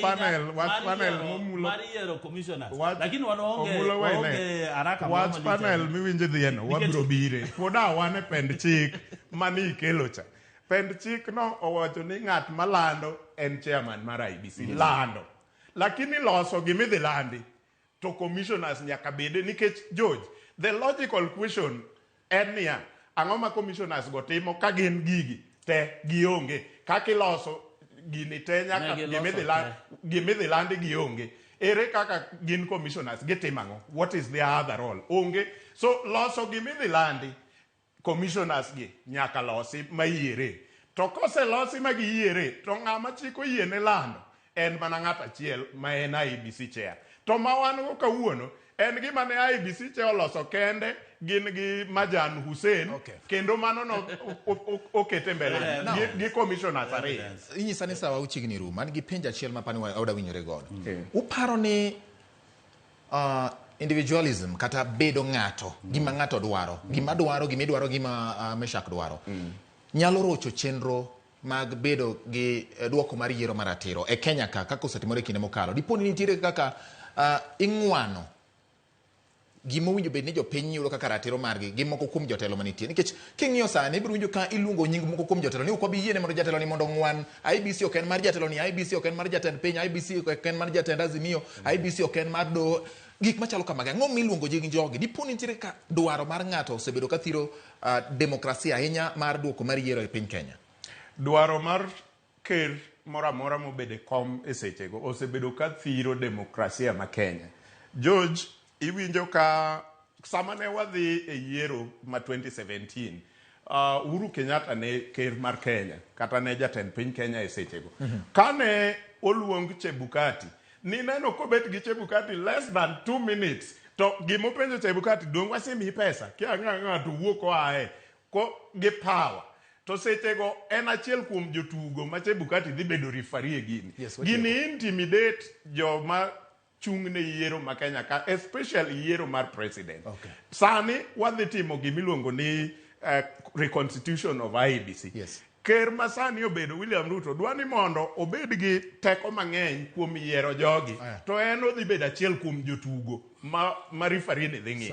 Panel, wach mar panel yiero- momulo mar yiero commissioners Wach- lakini wan waonge omulo wene. waonge haraka moro Wach malich panel ahinya. miwinjo dhieno Nikech- wabiro bire. Pod a wan e pend chik mane ikelo cha. Pend chik no owacho ni ng'at malando en chairman mar IEBC. Lando. Lakini loso gimidhi landi to commissioners nyaka bede nikech George, the logical question en niya, ang'o ma commissioners go timo ka gin gigi te gionge kaka iloso gini te nyaka Ne giloso gimidhi lan- gimidhi landi gionge ere kaka gin commissioners gitimo ang'o what is their other role onge so loso gimidhi landi commissioners gi nyaka losi mayiere to koselosi ma giyiere to ng'ama chik oyiene lando en mana ng'at achiel ma en IEBC chair to ma wan go kawuono en gima ne IEBC chair oloso kende gin gi Majan Hussein Okay. kendo mano no okete mbele Yeah. gi commissioners ariyo Inyisa ni sawa uchiegni rumo. An gi penjo achiel ma pani wada winjore godo. Uparo ni individualism kata bedo ng'ato, gima ng'ato dwaro, gima dwaro, gima idwaro, gima Meshak dwaro, nyalo rocho chenro mag bedo gi duoko mar yiero maratiro e Kenya ka kaka osetimore e kinde mokalo. Dipo ni nitiere kaka ing'wano gima owinjo bed ni jopiny yudo kaka ratiro margi gi moko kuom jotelo manitie. Nikech king'iyo sani ibiro winjo ka iluongo nying moko kuom jotelo ni ok wabi yiene mondo jatelo ni mondo ong'wan IEBC ok en mar jatelo ni, IEBC ok en mar jatend piny, IEBC ok en mar jatend Azimio, IEBC ok en mar doho. Gik machalo kamago. Ang'o miluongo nying jogi? Dipo ni nitiere ka dwaro mar ng'ato osebedo ka thiro demokrasia ahinya mar duoko mar yiero e piny Kenya. Dwaro mar ker moro amora mobedo e kom e sechego osebedo ka thiro demokrasia ma Kenya. George, iwinjo ka sama ne wadhi e yiero ma 2017, Uhuru Kenyatta ne ker mar Kenya kata ne jatend piny Kenya e sechego. Kane oluong Chebukati, nineno kobet gi Chebukati less than 2 minutes to gimopenjo Chebukati, dong wasemiyi pesa? Kia ng'a ng'ato wuok oaye ko gi power. To sechego en achiel kuom jotugo ma Chebukati dhi bedo referee e gini. Yes, watieko. Gini intimidate joma chung' ne yiero ma Kenya ka, especially yiero mar president. Sani wadhi timo gimiluongo ni reconstitution of IEBC. Ker ma sani obedo William Ruto dwa ni mondo obed gi teko mang'eny kuom yiero jogi. To en odhi bedo achiel kuom jotugo ma referee ni dhi ng'iyo.